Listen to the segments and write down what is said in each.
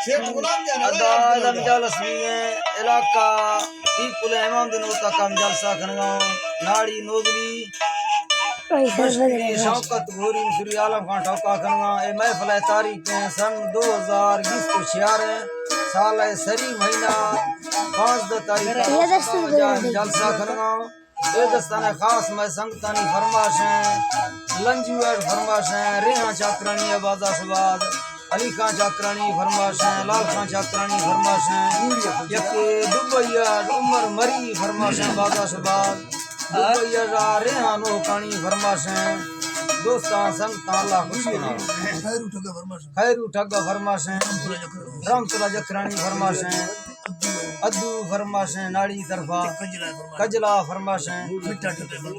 ادا، ادا مجالس بی ایں، علاقہ ٹیپل امام دے نوتا کم جلسہ کنگا، ناڑی نوزلی، مشکلی شوکت گھوری مصری عالم خان ٹوکا کنگا۔ اے محفل ءِ تاریخ ایں سن دو ہزار بیست و چار ایں، سال ءِ سری مہینہ پانزدہ تاریخ ءَ جلسہ کنگا۔ اے دستان ءِ خاص مئے سنگتانی فرمائش ایں، لنجو ءِ فرمائش ایں، ریحاں چاکرانی ءِ باز آ شباز، علی خان چاکرانی فرمائش ایں، لال خان چاکرانی فرمائش ایں، یکے دبئی ءِ عمر مری فرمائش ایں، باز آ شباز، دبئی ءِ ریحاں نوکانی فرمائش ایں، دوستاں سنگتاں اللہ خوش کناں۔ خیرو ٹھگا فرمائش ایں، رحمت اللہ جکرانی فرمائش ایں۔ ادو فرمائش ایں ناڑی طرفا، کجلا فرمائش ایں،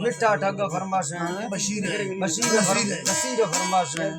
مٹھا ٹھگ فرمائش ایں، بشیر، بشیر فر-، نصیر فرمائش ایں۔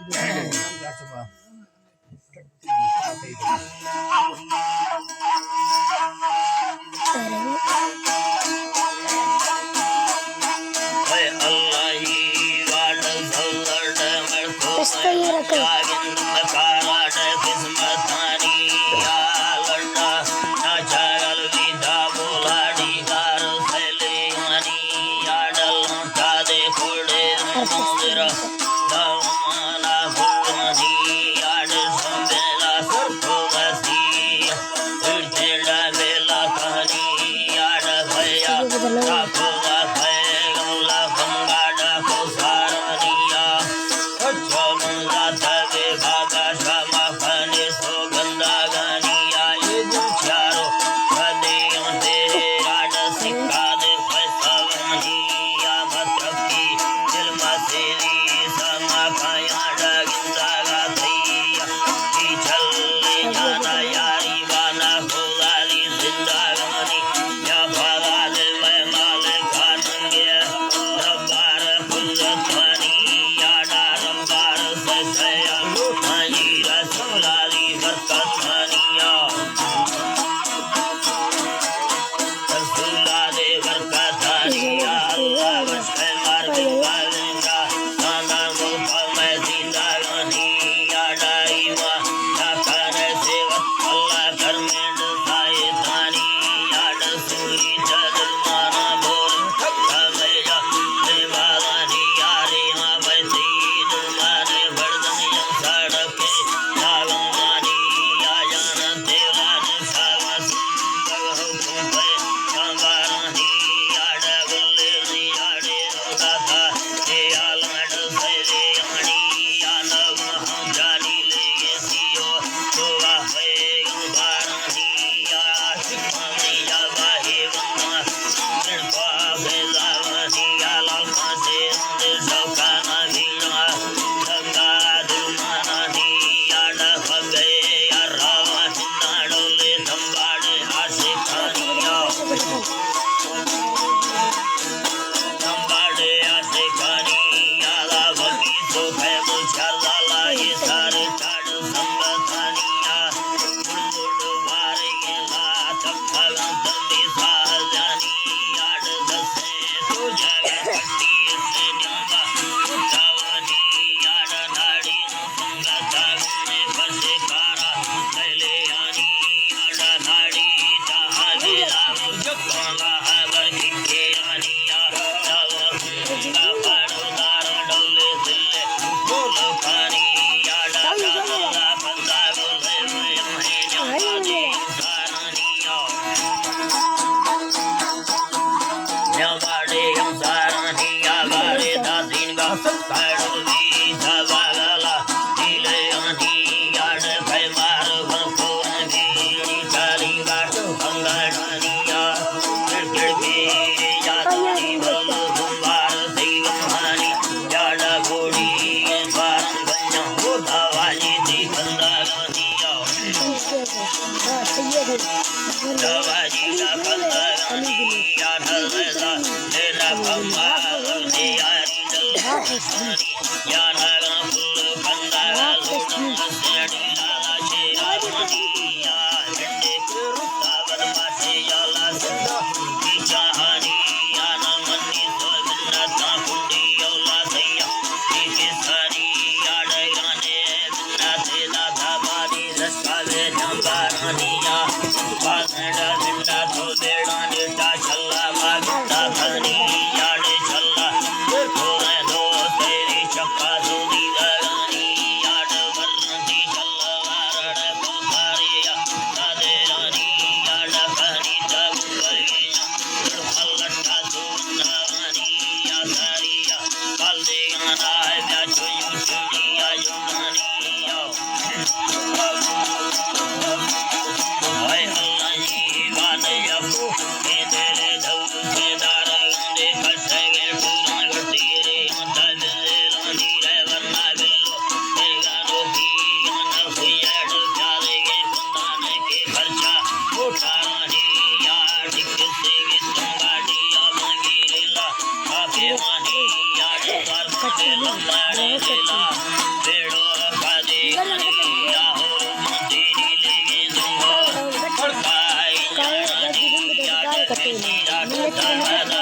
کپینے۔ نیت بنت۔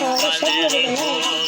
اور شب بنت۔